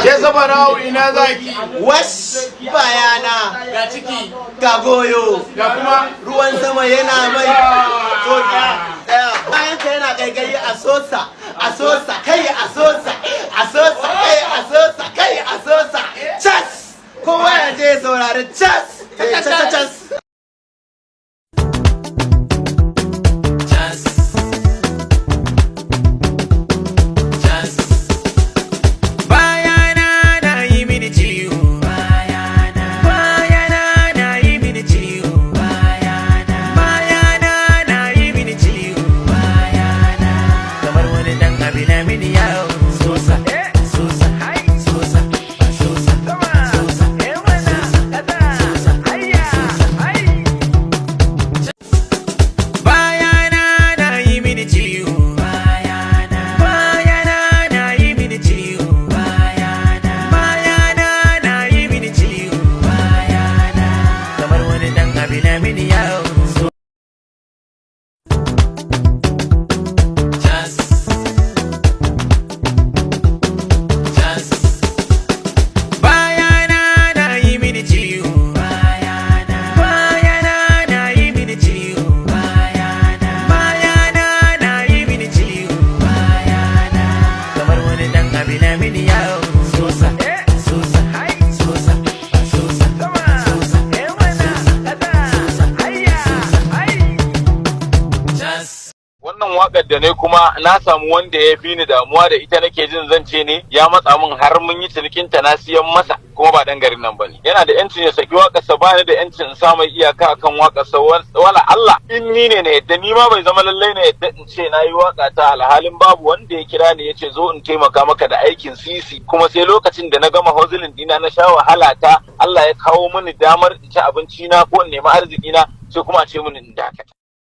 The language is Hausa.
Ke Safara'u, ina zaki? Wash, bayana. Ga ciki. Ga goyo. Ga kuma. Ruwan sama yana mai to. Tsaya, tsaya, bayan ka yana kaikayi. A sosa, a sosa kai, a sosa, a sosa kai, a sosa kai, a sosa. Cas! Kowa ya je ya saurari cas cas cas. Cas. Cas. Bayana na yi mini ciwo. Bayana. Bayana na yi mini ciwo. Bayana. Bayana na yi mini ciwo. Bayana. Kamar wani dan abu na mini yawo. Sosa. Sosa. Sosa. Sosa. Sosa. Sosa. Sosa. Bayana na yi mini ciwo. Bayana. Bayana na yi mini ciwo. Bayana. Bayana na yi mini ciwo. Bayana. Kamar wani dan abu na mini yawo. Cas. Cas. Bayana na yi mini ciwo. Bayana. Bayana na yi mini ciwo. Bayana. Bayana na yi mini ciwo. Bayana. Kamar wani dan abu na mini yawo. Sosa. Sosa. Sosa. Sosa. Sosa. Sosa. Sosa. Cas. Wannan wakar da ne kuma na samu wanda ya fi ni damuwa da ita, nake jin zance ne ya matsa min, har mun yi cinikin ta, na siyan masa, kuma ba dan garin nan bane. Yana da yancin ya saki wakar sa, bani da yancin in sa mai iyaka akan wakar sa. Wala Allah in ni ne na yadda, ni ma bai zama lallai na yadda in ce na yi waka ta, alhalin babu wanda ya kira ni ya ce zo in taimaka maka da aikin sisi. Kuma sai lokacin da na gama hustling dina, na sha wahala ta, Allah ya kawo mini damar in ci abinci na ko in nemi arziki na, sai kuma a ce mini in dakata.